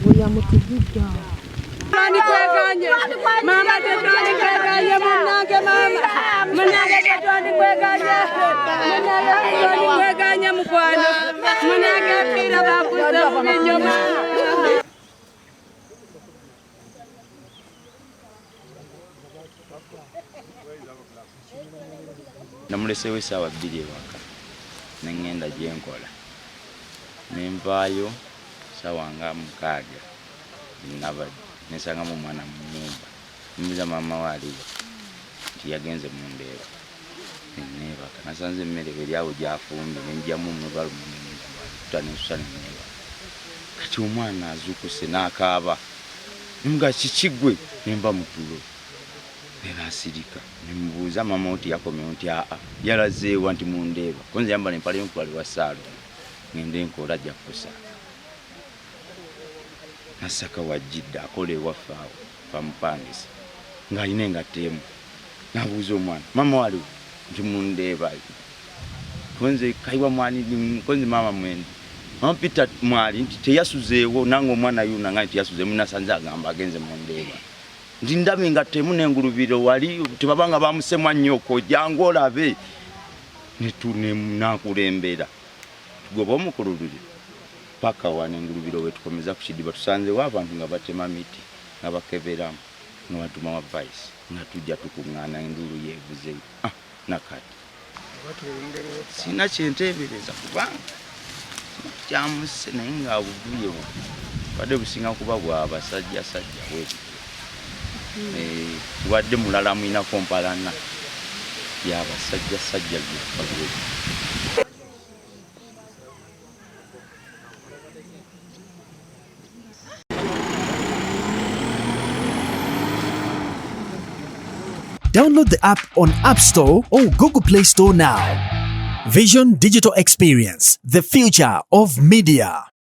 Bwe yamutugidde awo. Twandikwegaanye maama, tetwandikweganye munnange, maama munnange, tetwandikweganye munnange, tetwandikweganye mukwano munnange, epiira bakuze bubi nnyo maama. Namuleseewo essaawa 2 ewaka, neŋŋenda gyenkola, nenvaayo ssaawa nga 6 nabadde nensangamu omwana mu nnyumba. Nembuuza, "Maama we aliwa?" Nti yagenze mundeeba. Neneebaka, nasanze emmere eri awo gyafumbye, nenjamu omulwalu munenkuta, nensusa, neneebaka. Kati omwana azuukuse n'akaaba, nemuga, "Kiki gwe?" Nemba mutulo nenasirika. Nemubuuza, "Maama wo tiyakomyewo?" Nti aa, yalazeewa? Nti mundeeba konze yambala empale y'omukulali wa saalo, ngende nkola, ajja kukusanga Nasaka wajjidde akola ewaffe awo, bamupangisa ng'alina engatto emu. Nabuuza omwana, "Maama waliwo?" Nti mundeeba konze kayiwa mwani konze maama mwendi, mama Peter mwali. Nti teyasuzeewo nange omwana yuna nga nti yasuzeemu. Nasanze agamba agenze mundeeba, nti ndaba engatto emu n'engulubiro wali, tebabanga bamusemwa nnyoko, jangu olabe. Nakulembera tugoba omukulululiro paka wano engulubiro wetukomeza ku kidiba. Tusanzewo abantu nga batema miti nga bakeberamu, nga batuma wa vice, nga tujja tukuŋŋaana, enduulu yeevuze. Ah, nakati sina kyenteebereza kubanga kyamuse, naye nga buvuye badde businga kuba bwa basajjasajja bwebutyo. Tubadde mulala mwinako mpalana yabasajjasajja byokka bwebutyo. Download the app on App Store or Google Play Store now. Vision Digital Experience, the future of media.